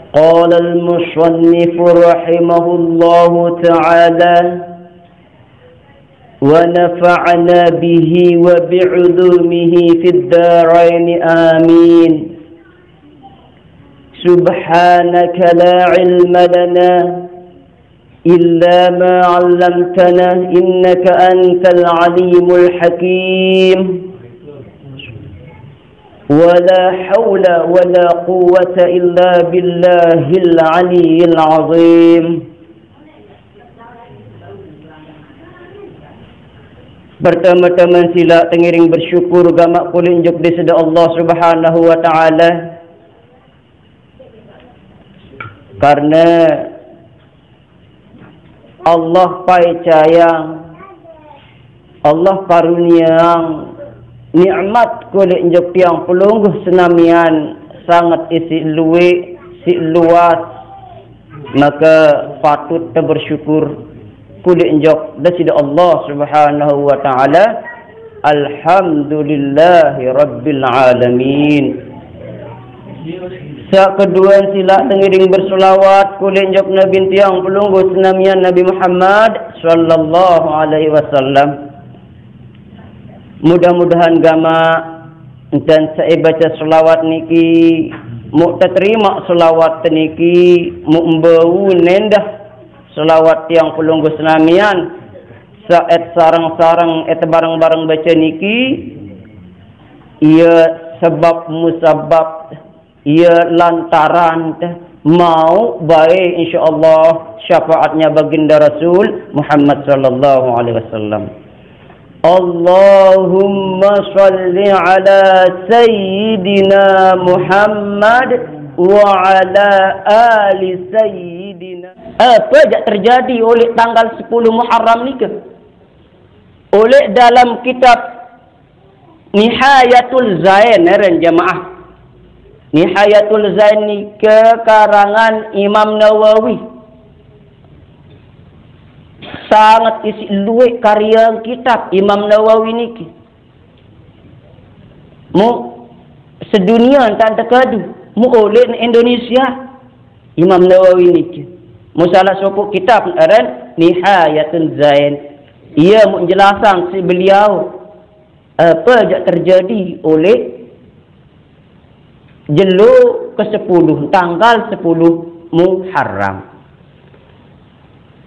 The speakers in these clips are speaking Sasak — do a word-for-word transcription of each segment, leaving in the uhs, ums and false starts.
قال المصنف رحمه الله تعالى، ونفعنا به وبعلومه في الدارين، آمين. سبحانك لا علم لنا إلا ما علمتنا إنك أنت العليم الحكيم. ولا حول ولا قوة إلا بالله العلي العظيم. Pertama-tama sila tengiring bersyukur gamaq kulit njuk Disido Allah Subhanahu wa Ta'ala, karena Allah paicayang, Allah karuniaang nikmat kulit njuk tiang pelungguh senamian sanget isiq lueq, siq luas, maka patut tebersyukur kulit njuk Disido Allah Subhanahu wa Ta'ala. Alhamdulillahi Rabbil Alamin. Saq kedue sila tengiring berselawat kulit njuk Nabi tiang pelungguh senamian Nabi Muhammad sallallahu alaihi wasallam. Mudah-mudahan gamaq entan saq bace selawat niki, muq teterimaq selawat teniki, muq mbau nendah selawat tiang pelungguh senamian, saq et sareng-sareng et bareng-bareng bace niki, ie sebab musabab, ie lantaran mauq bae insyaallah syafaatnya Baginda Rasul Muhammad sallallahu alaihi wasallam. Allahumma shalli ala Sayyidina Muhammad wa ala ali Sayyidina. Apa jaq terjadi oleh tanggal sepuluh Muharram nike? Oleh dalam kitab Nihayatul Zain, eren jemaah. Nihayatul Zain nike karangan Imam Nawawi. Sanget isiq lueq karya kitab Imam Nawawi niki. Muq sedunie entan tekadu, muq oleq ne Indonesia, Imam Nawawi niki. Muq salah sopoq kitab eren Nihayatul Zain. Ie muq jelasang siq beliau apa jaq terjadi oleq jelo kesepuluh, tanggal sepuluh Muharram.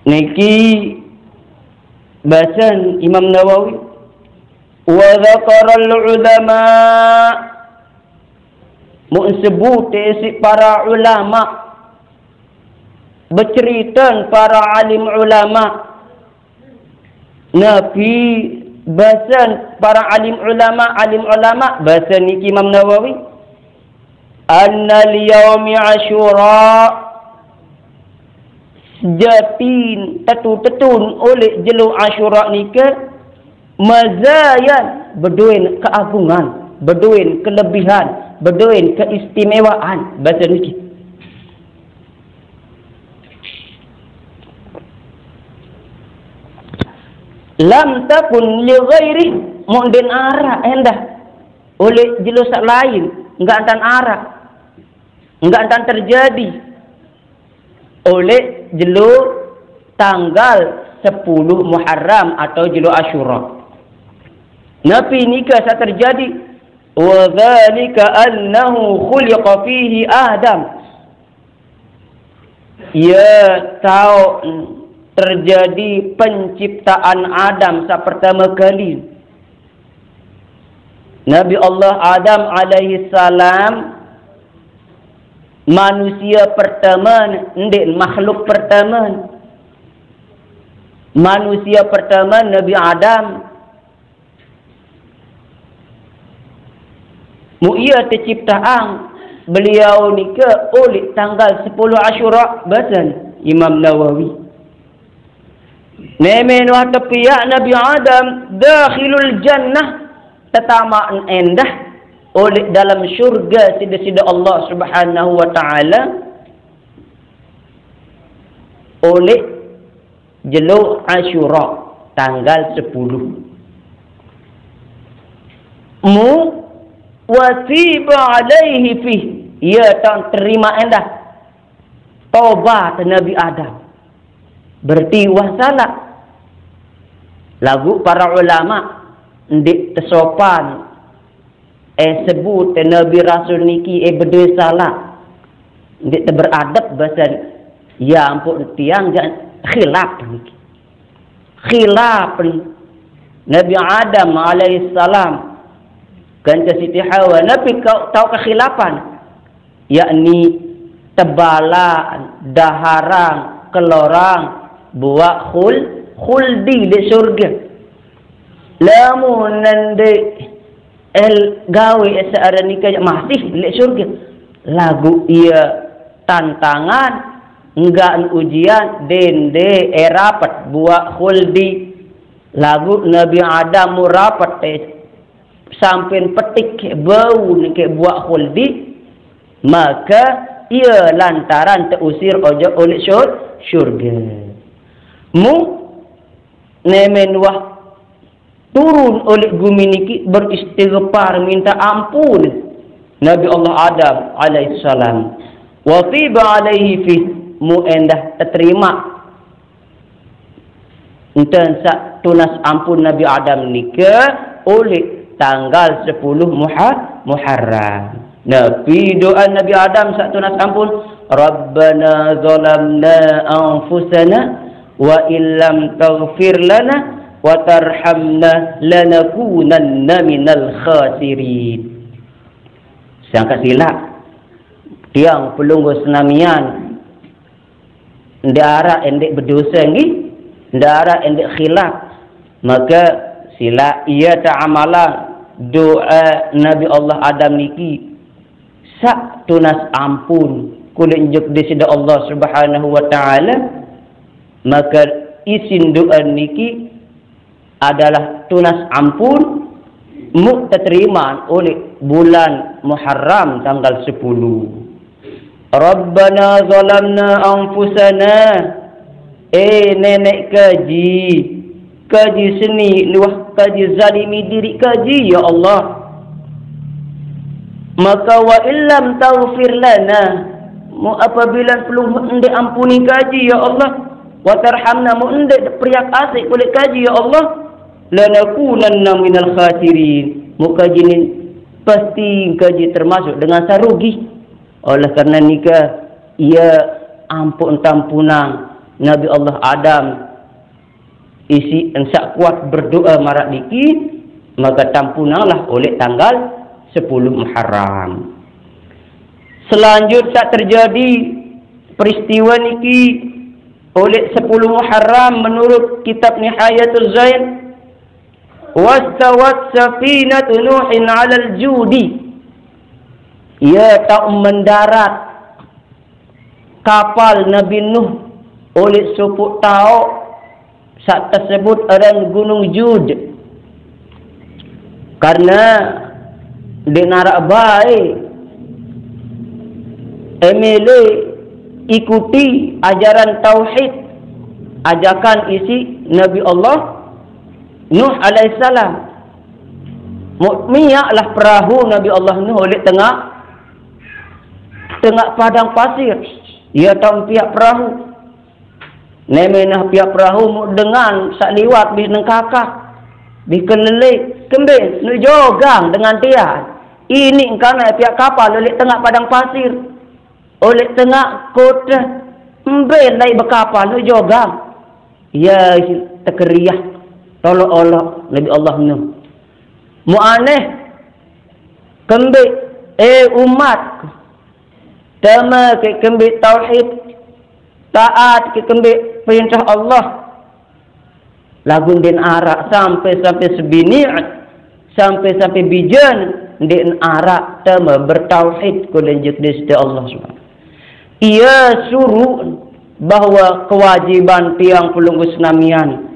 Niki basen Imam Nawawi, wa dzakaral ulama, muq sebut isiq para ulama, beceriten para alim ulama, Napi basen para alim ulama, alim ulama, basen niki Imam Nawawi, anna liyaumi Asyura, sejatin tetu-tetun oleq jelo Asyura nike, mazayan, bedoen keagungan, bedoen kelebihan, bedoen keistimewaan, basen niki. Lam takun li ghairi, muq ndeqn araq endah oleq jelo saq lain, nggaq ntan araq, nggaq ntan terjadi oleq jelo tanggal sepuluh Muharram atau jelo Asyura. Napi nike saq terjadi? Wa dzalika annahu khuliqa fihi Adam. Ie taoq terjadi penciptaan Adam saq pertame kali. Nabi Allah Adam alaihi salam, manusie pertame, ndeq makhluk pertame. Manusie pertame Nabi Adam. Muq ie teciptaang beliau nike oleq tanggal sepuluh Asyura, basen Imam Nawawi. Meme nuah tepiaq Nabi Adam dakhilul jannah, tetamaqn endah oleq dalem syurga siq Deside Allah Subhanahu wa Ta'ala, oleq jelo Asyura, tanggal sepuluh. Mu wa thiba alaihi fih, ie taoq terimaq endah tobat Nabi Adam. Berarti wah salak. Lagu para ulama ndeq tesopan eh sebut eh Nabi Rasul niki eh bedoe salak. Ndeq teberadab basen, ya ampun tiang, jaq khilaf niki. Khilaf Nabi Adam alaihissalam kance Siti Hawa, napi kau tau kekhilafan, yakni tebalang, daharang, kelorang buaq khul-, khuldi leq surge. Lamun ndeq el gawe saq aran nike masih leq surge. Laguq ie tantangan, enggak ujian, dende eh rapet buaq khuldi. Laguq Nabi Adam mu rapet eh sampein petik bau nike buaq khuldi, maka ie lantaran teusir ojok uleq sur-, surge. Mu nemen wah turun uleq gumi niki beristighfar, minta ampun Nabi Allah Adam alaihissalam. Wa tiba alaihi fih, mu endah teterima enten saq tunas ampun Nabi Adam nike uleq tanggal sepuluh Muha-, Muharram. Napi doa Nabi Adam saq tunas ampun? Rabbana zalamna anfusana wa illam taghfir lana wa tarhamna lanakunanna minal khasirin. Sangkaq silaq, tiang pelungguh senamian, ndeq araq endeq bedose nggih, ndeq araq endeq khilaf. Make silaq ie teamalang doe Nabi Allah Adam niki saq tunas ampun kuleq njuk Deside Allah Subhanahu wa Ta'ala. Make isin doe niki adalah tunas ampun, muq teterimaan uleq bulan Muharram tanggal sepuluh. Rabbana zalamna anfusana. Eh, neneq kaji, kaji seni, luah kaji zalimi diriq kaji, ya Allah. Maka wa illam taghfir lana, mu apabila pelungguh ndeq ampuni kaji, ya Allah, wa tarhamna, mu ndeq periak asik kuleq kaji, ya Allah, lanakunanna minal khasirin, mu kaji nin pasti kaji termasuk dengan saq rugi. Oleh karena nike, ie ampun tampunang Nabi Allah Adam isiq ensaq kuat berdoa maraq niki, maka tampunanglah uleq tanggal sepuluh Muharram. Selanjut saq terjadi peristiwa niki uleq sepuluh Muharram menurut kitab Nihayatul Zain, wastawat safinatu Nuhin alal judi. Ie tau mendarat kapal Nabi Nuh uleq sopoq taoq saq tesebut aran Gunung Jud. Karena ndeq naraq bae eh mele ikuti ajaran tauhid, ajakan isiq Nabi Allah Nuh alaihissalam. Mu-, miaqlah perahu Nabi Allah Nuh uleq tengaq, tengaq padang pasir. Ie tau piaq perahu. Nemenah piaq perahu, mu dengan saq liwat bih nengkakak, bih keleleq, kembe nuq jogang dengan tian. Iniq engkana piaq kapal uleq tengaq padang pasir, uleq tengaq kote, mbe laeq bekapal nuq jogang. Ie tekeriah toloq-oloq Nabi Allah Nuh. Mu aneh, kembe, eh, umat, tame ke kembe tauhid, taat ke kembe perintah Allah. Laguq ndeqn araq sampe-sampe sebiniq, sampe-sampe bijen, ndeqn araq tame bertauhid kuleq njuk Deside Allah Subhanahu. Ie suruq bahwe kewajiban tiang pelungguh senamian,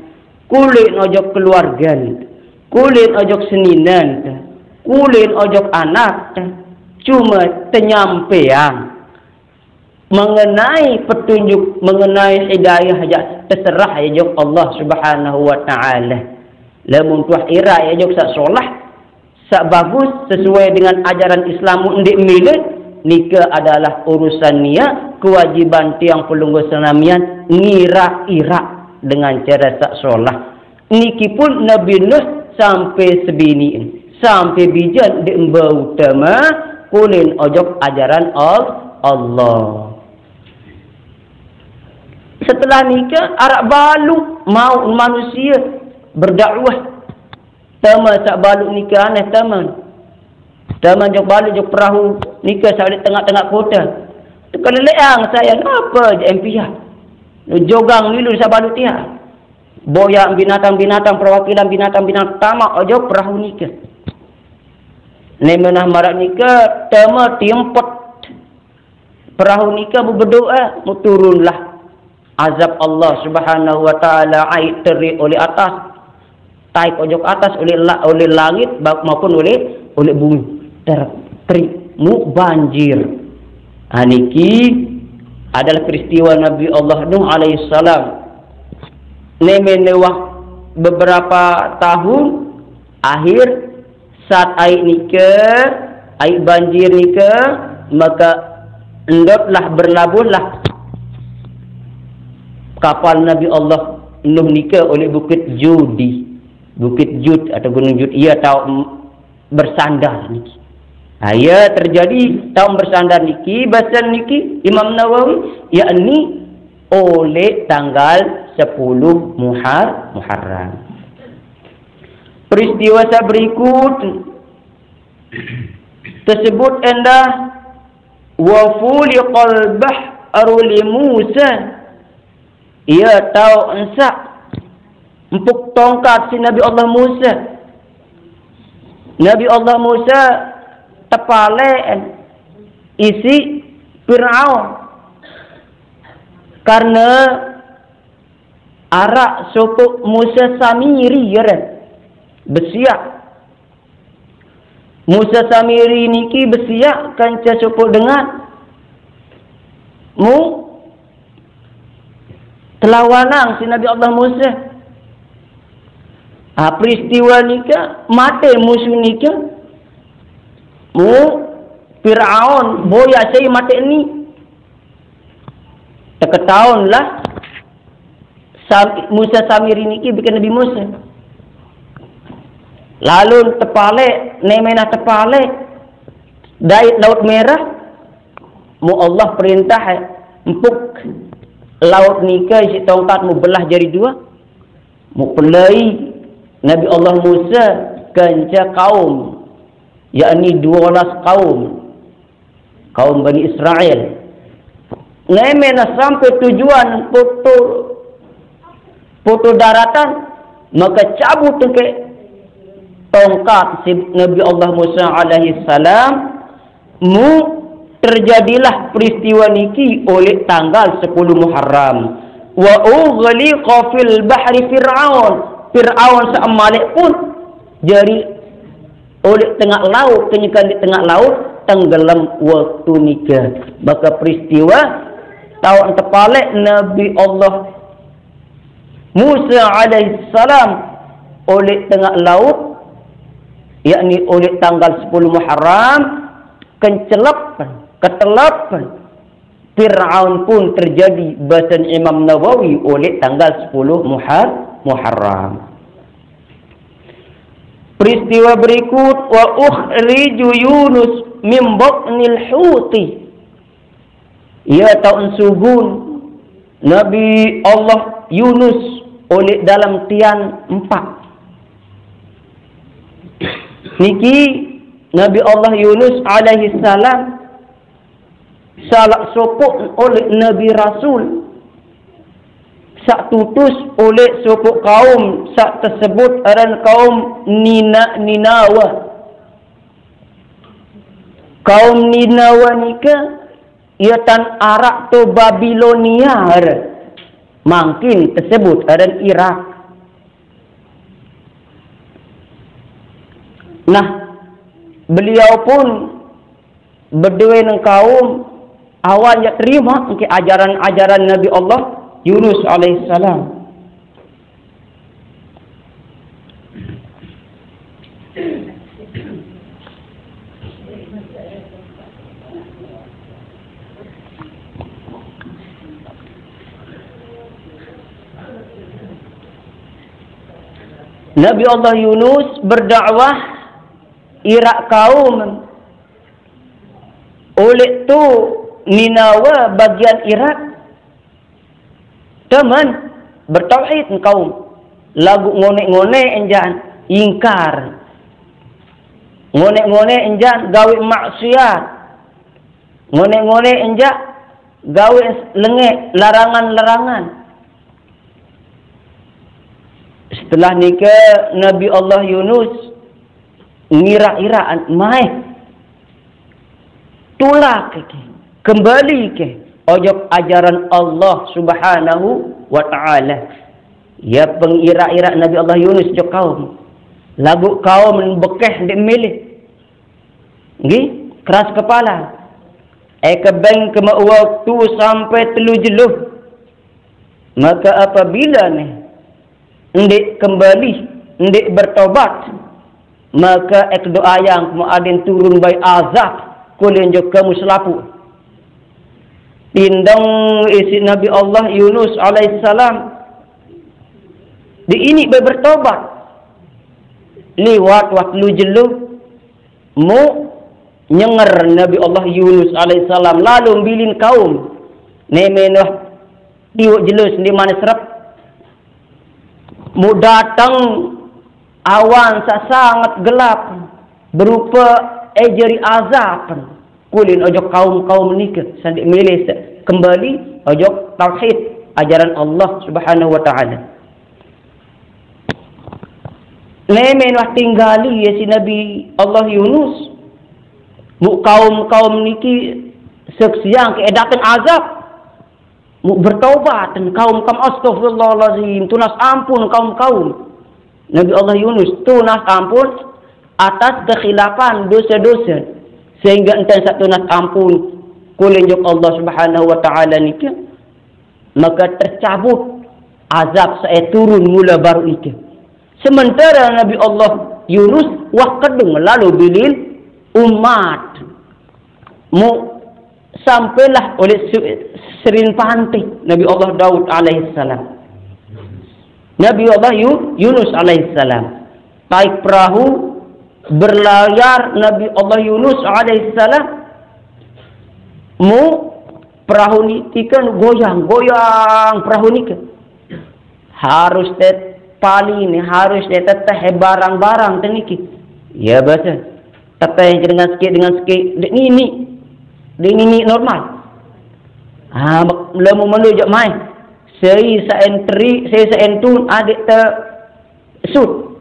kuleq ojok keluargen, kuleq ojok seninen, kuleq ojok anak, cume tenyampeang mengenai petunjuk, mengenai hidayah jaq teserah ojok Allah Subhanahu wa Ta'ala. Lamun tuah ira ojok saq solah, saq bagus, sesuai dengan ajaran Islam, ndeq mele, nike adalah urusan nie, kewajiban tiang pelungguh senamian ngirak-irak dengan cara saq solah. Niki pun Nabi Nuh sampai sebini, sampai bijan ndeq mbau tame kulen ojok ajaran Al-, Allah. Setelah nike araq baluq mauq manusie berdakwah. Tame saq baluq nike aneh, tame. Tame jok baluq jok perahu nike saq leq tengaq-tengaq kote. Tekeleleqang sayan, ape jaq en piaq? Jogang milu saq baluq tiaq. Boyaq binatang-binatang, perwakilan binatang-binatang tamaq ojok perahu nike. Nemenah maraq nike tame timpet. Perahu nike bebedoe, muq turunlah azab Allah Subhanahu wa Ta'ala, aiq teriq oleq atas, taik ojok atas oleq la-, oleq langit, ba-, maupun oleq, oleq bumi. Ter-, teriq, muq banjir. Ha, niki adalah peristiwa Nabi Allah Nuh alaihissalam. Nemen lewah beberapa tahun, akhir Sat aiq nike, aiq banjir nike, maka ndotlah, berlabuhlah kapal Nabi Allah Nuh nike oleq Bukit Judi. Bukit Jud atau Gunung Jud, ie taoq m-, bersandar niki. Ha, ie terjadi taoq bersandar niki, basen niki Imam Nawawi, yakni oleq tanggal sepuluh Muhar-, Muharram. Peristiwa saq berikut tesebut endah, "Wa fuliqal bahru li Musa." Ie taoq ensaq empuk tongkat siq Nabi Allah Musa. Nabi Allah Musa tepaleq isiq Firaun. Karne araq sopoq Musa Samiri, ye re, besiaq. Musa Samiri niki besiaq kance sopoq dengan. Muq telawanang siq Nabi Allah Musa. Ah, peristiwa nike mate musuh nike. Muq Firaun boyaq sai mateq ni. Teketaunlah Sam-, Musa Samiri niki bikin Nabi Musa. Lalu tepaleq, nemenah tepaleq dait Laut Merah, muq Allah perintah empuk laut nike isiq tongkat, muq belah jari due, muq pelei Nabi Allah Musa kance kaum, yakni due belas kaum. Kaum Bani Israel. Nemenah sampai tujuan, potoq, potoq daratan, maka cabut engke tongkat siq Nabi Allah Musa alaihissalam. Muq terjadilah peristiwa niki oleq tanggal sepuluh Muharram. Wa ughliqa fil bahri Fir'aun. Fir'aun saq maleq pun jari oleq tengaq laut, kenyekan leq tengaq laut, tenggelem waktu nike. Maka peristiwa taoq tepaleq Nabi Allah Musa alaihissalam oleq tengaq laut, yakni oleq tanggal sepuluh Muharram, kencelep, ketelep, Fir'aun pun terjadi, basen Imam Nawawi, oleq tanggal sepuluh Muhar-, Muharram. Peristiwa berikut, "Wa ukhriju Yunus min batnil huti." Ie taoq ensugun Nabi Allah Yunus oleq dalem tian empaq. Niki Nabi Allah Yunus alaihissalam salaq sopoq oleq nabi rasul saq tutus oleq sopoq kaum saq tesebut aran kaum Nina-, Ninawa. Kaum Ninawa nike ie tan araq to Babilonia, mangkin tesebut aran Irak. Nah, beliau pun bedoe neng kaum awal jaq terimaq engke ajaran-ajaran Nabi Allah Yunus alaihissalam. Nabi Allah Yunus berdakwah iraq kaum. Oleh tu Ninawa bagian iraq teman bertauhid kaum. Lagu ngonek-ngonek enjan ingkar. Ngonek-ngonek enjan gawe maksiat. Ngonek-ngonek enjak gawe lengek larangan-larangan. Setelah nika Nabi Allah Yunus ngira-iraan maeh tulak ke, kembali ke ojok ajaran Allah Subhanahu wa Ta'ala. Ya pengira-ira Nabi Allah Yunus jok kaum. Lagu kaum bekeh ndeq milih. Nggih, keras kepala. Eh, kebeng keme waktu sampai telu jelo. Maka apabila nih ndeq kembali, ndeq bertobat, maka ek doa yang mau aden turun bai azab kulen jok kamu selapuq. Tindeng isiq Nabi Allah Yunus alaihissalam di ini bai bertobat. Liwat waktu jelo mu nyenger Nabi Allah Yunus alaihissalam lalu bilin kaum. Nemen wah tiwuk jelo sendi manis rep. Mu dateng awan saq sanget gelap berupe ejeri azab. Kulin ojok kaum-kaum nike sandik milih kembali ojok tauhid ajaran Allah Subhanahu wa Ta'ala. Nemen wah tinggali ya si Nabi Allah Yunus. Mu kaum-kaum niki seksiang ke dateng azab. Mu bertaubat dan kaum kam, astagfirullahalazim, tunas ampun kaum-kaum. Nabi Allah Yunus tunas ampun atas kekhilafan dosa-dosa sehingga enten saq tunas ampun kulen jok Allah Subhanahu wa Ta'ala niki. Maka tercabut azab saq turun mula baru niki. Sementara Nabi Allah Yunus wah kedung lalu bilin umat. Mu sampailah oleh serin pante Nabi Allah Daud alaihissalam. Nabi Allah Yunus alaihissalam taik perahu berlayar Nabi Allah Yunus alaihissalam. Mu perahu niki kan goyang-goyang perahu niki. Harus te pali ni, harus te teteh barang-barang te niki. Ya bahasa teteh dengan sikit, dengan sikit, dek nini, dek nini normal. Ah, lemu melu jok mai. Sei saen teri, sei saen tun, adik te sut.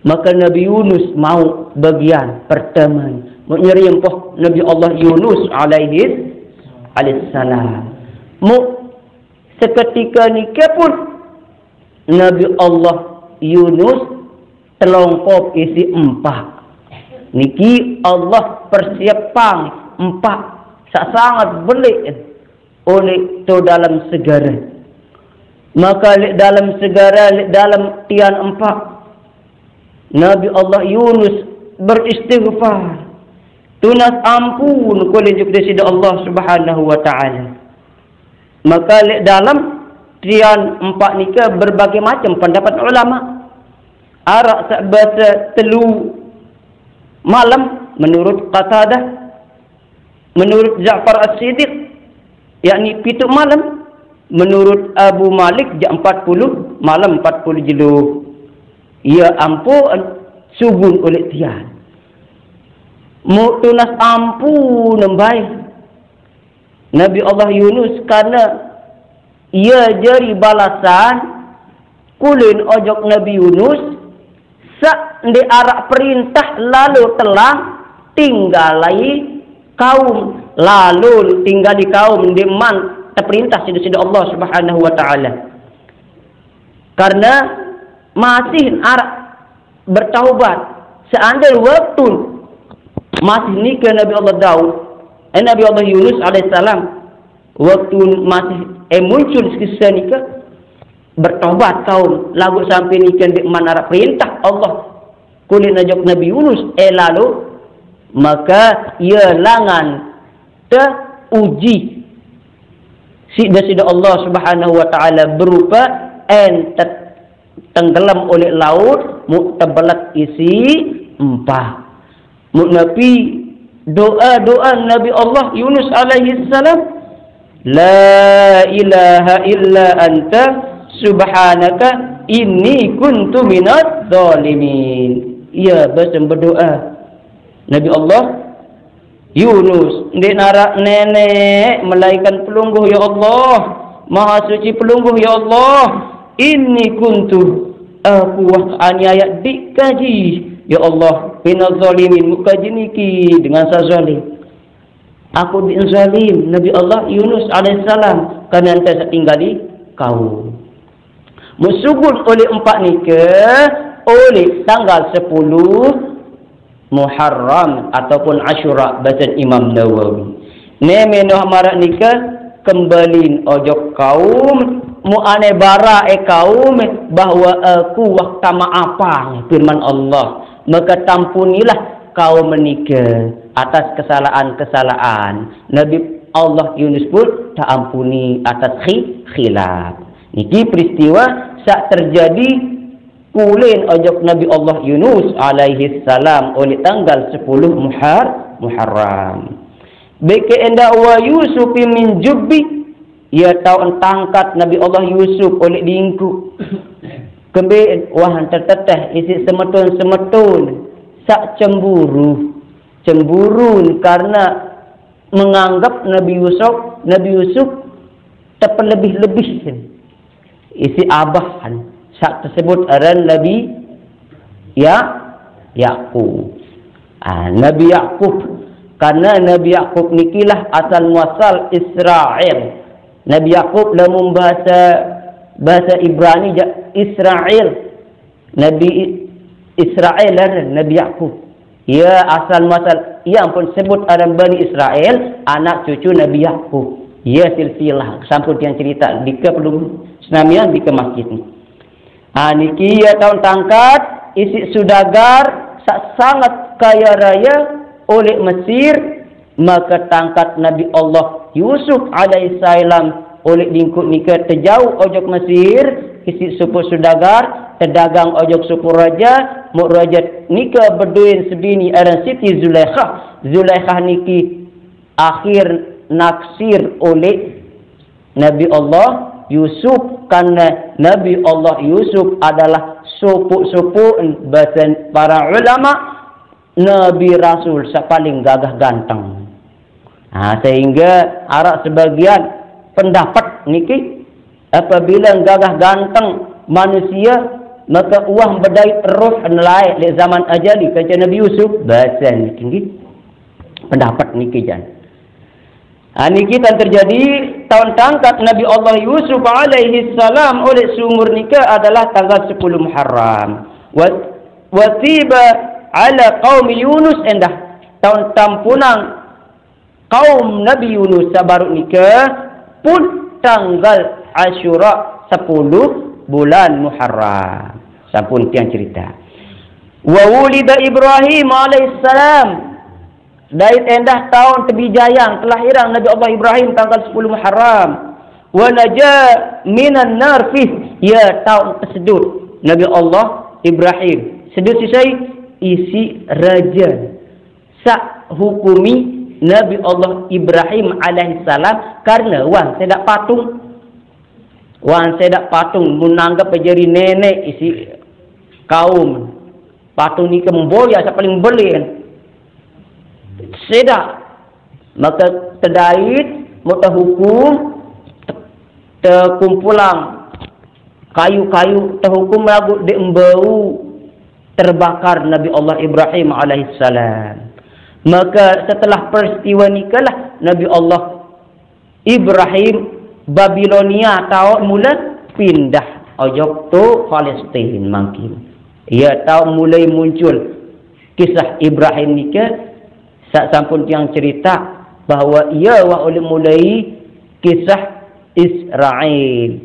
Maka Nabi Yunus mau bagian pertama. Mau nyeri empoh Nabi Allah Yunus alaihi alaihissalam. Mu seketika nike pun Nabi Allah Yunus telongkop isi empak. Niki Allah persiapang empak saq sangat belik oleh to dalam segara. Maka leq dalam segara, leq dalam tian empak, Nabi Allah Yunus beristighfar, tunas ampun kulen jok Deside Allah Subhanahu wa Ta'ala. Maka leq dalam tian empak nika berbagai macam pendapat ulama. Araq saq base telu malem menurut Qatadah, menurut Ja'far As-Siddiq, yakni pituq malem, menurut Abu Malik jaq empat puluh malem empat puluh jelo. Ia ampun sugun oleh tian. Mu tunas ampun mbai Nabi Allah Yunus karena ia jari balasan kulen ojok Nabi Yunus saq ndeq araq perintah lalu telang tinggalai kaum, lalu tinggali kaum ndeqman teperintah siq Deside Allah Subhanahu wa Ta'ala. Karena masih araq bertaubat. Seandai waktu masih nike Nabi Allah Daud, eh, Nabi Allah Yunus alaihissalam, waktu masih eh muncul sekisa nike, bertobat kaum, laguq sampai nike ndeqman araq perintah Allah kulen ojok Nabi Yunus, eh, lalu, maka ia langan teuji siq Deside Allah Subhanahu wa Ta'ala berupe entet tenggelam oleh laut, Mu tebelet isi empah. Mu napi doa-doa Nabi Allah Yunus alaihi salam, "La ilaha illa anta subhanaka inni kuntu minadh dhalimin." Iya, basa berdoa Nabi Allah Yunus, ndeq naraq neneq melainkan Pelungguh, ya Allah. Maha Suci Pelungguh, ya Allah. Inni kuntu, aku wah aniaya diq kaji, ya Allah. Minadh dhalimin, muq kaji niki dengan saq zalim. Aku diq zalim, Nabi Allah Yunus alaihissalam, karena ente saq tingali kaum. Muq sugul uleq empaq nike, uleq tanggal sepuluh Muharram ataupun Asyura, basen Imam Nawawi. Ne menoh maraq nike, kembalin ojok kaum, muq ane baraq e kaum, bahwa aku wah tamaapang, firman Allah. Maka tampunilah kaum nike atas kesalahan-kesalahan. Nabi Allah Yunus pun taampuni atas khi-, khilaf. Niki peristiwa saq terjadi kulen ojok Nabi Allah Yunus alaihi salam uleq tanggal sepuluh Muhar-, Muharram. Beke endah wa Yusufi min jubbi, ie taoq tangkat Nabi Allah Yusuf uleq dingkuq. Kembe wah teteteh isiq semeton-semeton saq cemburu. Cemburun karena menganggap Nabi Yusuf, Nabi Yusuf tepelebih-lebih isiq abah saq tesebut aran Nabi Ya-, Yakub. Ah, Nabi Yakub. Karena Nabi Yakub nikilah asal muasal Israel. Nabi Yakub lamun bahasa, bahasa Ibrani jaq Israel. Nabi I-, Israel aran Nabi Yakub. Ie asal muasal, ie ampun sebut aran Bani Israel, anak cucu Nabi Yakub. Ie silsilah, sampun tiang cerita, dike pelungguh senamian, dike masjid ni. Ah, niki ie taoq tangkat isiq sudagar saq sanget kaya raye uleq Mesir, make tangkat Nabi Allah Yusuf alaihissalam uleq dingkuq nike tejauq ojok Mesir, isiq sopoq sudagar, tedagang ojok sopoq raje, muq raje nike bedoen sebini aran Siti Zulaikhah. Zulaikhah niki akhir naksir uleq Nabi Allah Yusuf, karena Nabi Allah Yusuf adalah sopoq-sopoq, basen para ulama, nabi rasul saq paling gagah ganteng. Nah, sehingga araq sebagian pendapat niki, apabila gagah ganteng manusia, maka uah bedait roh nelae leq zaman ajali kance Nabi Yusuf, basen niki nggih. Pendapat niki jan. Ah, niki tan terjadi taoq tangkat Nabi Allah Yusuf alaihi salam uleq sumur nike adalah tanggal sepuluh Muharram. Wa, wa tiba ala qaumi Yunus, endah taoq tampunang kaum Nabi Yunus saq baruq nike pun tanggal Asyura sepuluh bulan Muharram. Sampun tiang cerita. Wa wulida Ibrahim alaihissalam. Dait endah taoq tebijayang, telahirang Nabi Allah Ibrahim tanggal sepuluh Muharram. Wa naja minan nar fih, ie taoq tesedut Nabi Allah Ibrahim. Sedut siq sai? Isiq raje saq hukumi Nabi Allah Ibrahim alaihissalam karena wah sedaq patung. Wah sedaq patung, mun anggep jari neneq isiq kaum. Patung nike mboyaq saq paling beleq. Sedaq. Make tedait, muq tehukum, te-, tekumpulang kayu-kayu, tehukum laguq ndeq mbau terbakar Nabi Allah Ibrahim alaihissalam. Maka setelah peristiwa nikelah Nabi Allah Ibrahim Babilonia taoq mule pindah ojok to Palestin mangkin. Ie taoq mulai muncul kisah Ibrahim nike saq sampun tiang cerita bahwa ie wah uleq mulai kisah Israel.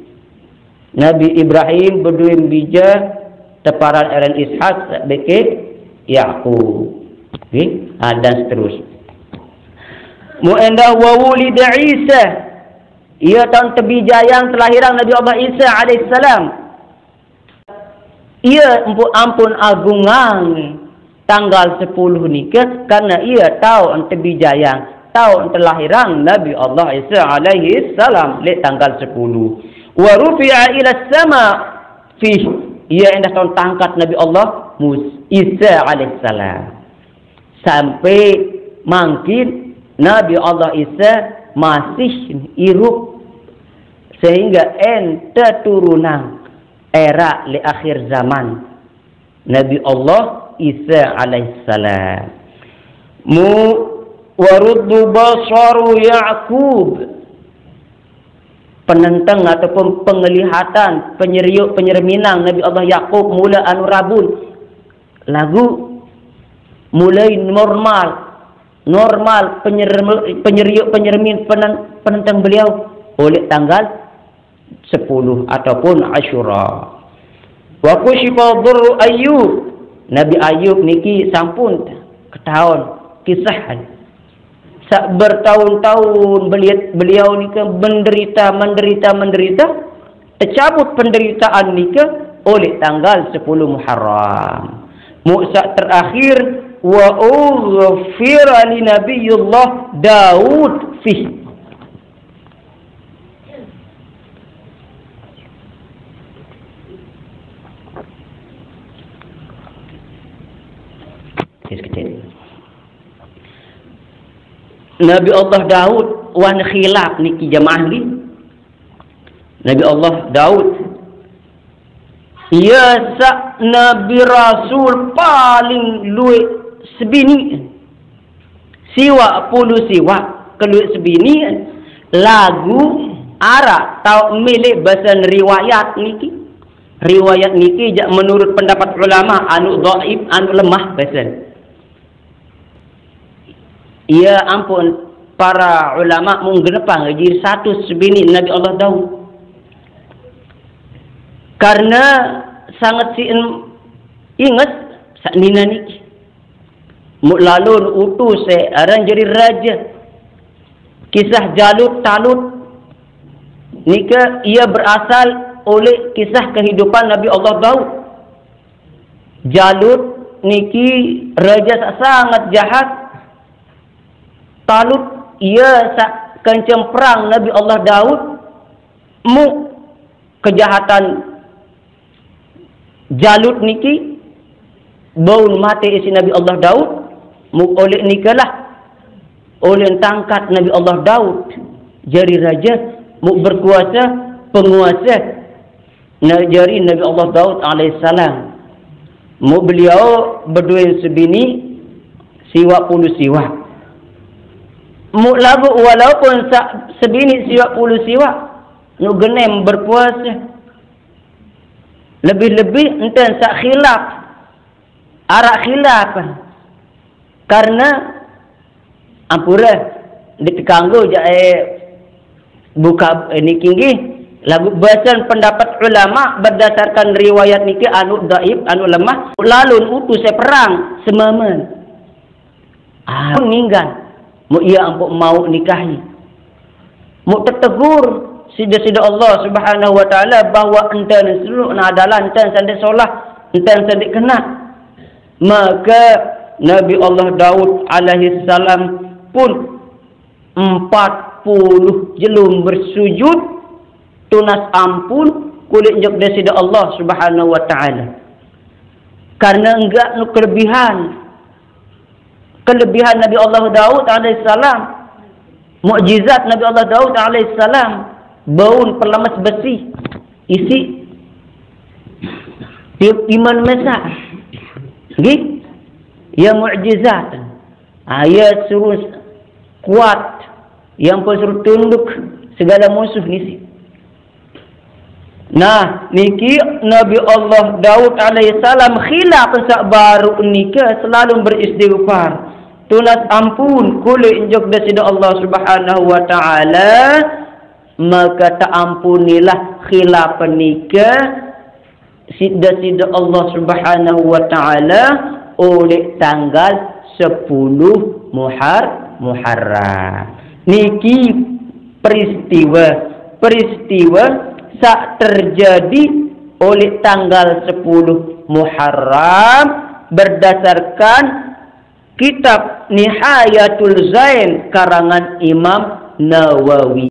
Nabi Ibrahim bedoen bije teparan aran Ishak, saq beke Yakub. Nggih, ah, dan seterus. Muq endah wa wulida Isa. Ie taoq tebijayang telahirang Nabi Allah Isa alaihissalam. Iya mpuk ampun agungang tanggal sepuluh nika karena iya tau ente bijayang, tau ente lahirang Nabi Allah Isa alaihi salam leq tanggal sepuluh. Wa rufi'a ila sama fih, iya endah tau tangkat Nabi Allah Mus-, Isa alaihi salam. Sampai mangkin Nabi Allah Isa masih irup, sehingga ente turunang eraq leq akhir zaman, Nabi Allah Isa alaihi salam. Mu-, waruddu basaru Ya'qub. Penenteng ataupun pengelihatan, penyeriuk, penyerminang Nabi Allah Yaqub mula anu rabun. Laguq mulai normal, normal penyer-, penyeriuk, penyermin penen-, penenteng beliau oleh tanggal sepuluh ataupun Asyura. Wa kusyifa dhurru Ayyub. Nabi Ayub niki sampun ketaon kisah saq bertahun-tahun beli-, beliau nike menderita, menderita, menderita, tecabut penderitaan nike oleh tanggal sepuluh Muharram. Muq saq terakhir, wa ughfira li Nabiyullah Daud fih. Nabi Allah Daud wan khilaf niki jamaah nggih. Nabi Allah Daud, iya saq nabi rasul paling lueq sebini. Siwaq pulu siwaq kelueq sebini, laguq araq tau mele basen riwayat niki. Riwayat niki jaq menurut pendapat ulama anu dhaif, anu lemah basen. Iya ampun, para ulama mung genepang jari satus sebini Nabi Allah Daud. Karena sanget siq inget saq nine niki. Muq lalo utus, eh, aran jari raje. Kisah Jalut Talut nike ia berasal oleh kisah kehidupan Nabi Allah Daud. Jalut niki raja saq sanget jahat. Talut ia saq kenceng perang Nabi Allah Daud. Muq kejahatan Jalut niki baun mate isiq Nabi Allah Daud, muq oleq nike lah, oleq tangkat Nabi Allah Daud jari raje, muq berkuase, penguase, ne-, jari Nabi Allah Daud alaihissalam. Muq beliau bedoe sebini siwaq pulu siwaq. Muq laguq walaupun saq sebini siwaq pulu siwaq, nuq genem berpuase. Lebih-lebih enten saq khilaf. Araq khilaf. Karena, ampure, ndeq tekanggo jaq, eh, buka, eh, niki nggih. Laguq basen pendapat ulama berdasarkan riwayat niki anu dhaif, anu lemah, lalun utus, eh, perang semamen. Ah, ninggal. Muq ie ampoq mauq nikahi. Muq tetegur siq Deside Allah Subhanahu wa Ta'ala bahwa enten seluruh adalah enten saq ndeq solah, enten saq ndeq kenaq. Make Nabi Allah Daud alaihissalam pun empat puluh jelo bersujud tunas ampun kuliq njok Deside Allah Subhanahu wa Ta'ala. Karena enggak nu kelebihan. Kelebihan Nabi Allah Daud alaihissalam, mukjizat Nabi Allah Daud alaihissalam, baun pelemes besi, isiq i-, iman mesaq. Nggih? Ya mukjizat. Ah, ya suruh kuat, yang pun suruh tunduk segala musuh ngisi. Nah, niki Nabi Allah Daud alaihissalam khilaf saq baruq nike selalu beristighfar. Tunas ampun kuliq njok Deside Allah Subhanahu wa Ta'ala, maka teampunilah khilaf nike siq Deside Allah Subhanahu wa Ta'ala oleq tanggal sepuluh Muhar-, Muharram. Niki peristiwe, peristiwe saq terjadi oleh tanggal sepuluh Muharram berdasarkan kitab Nihayatul Zain karangan Imam Nawawi.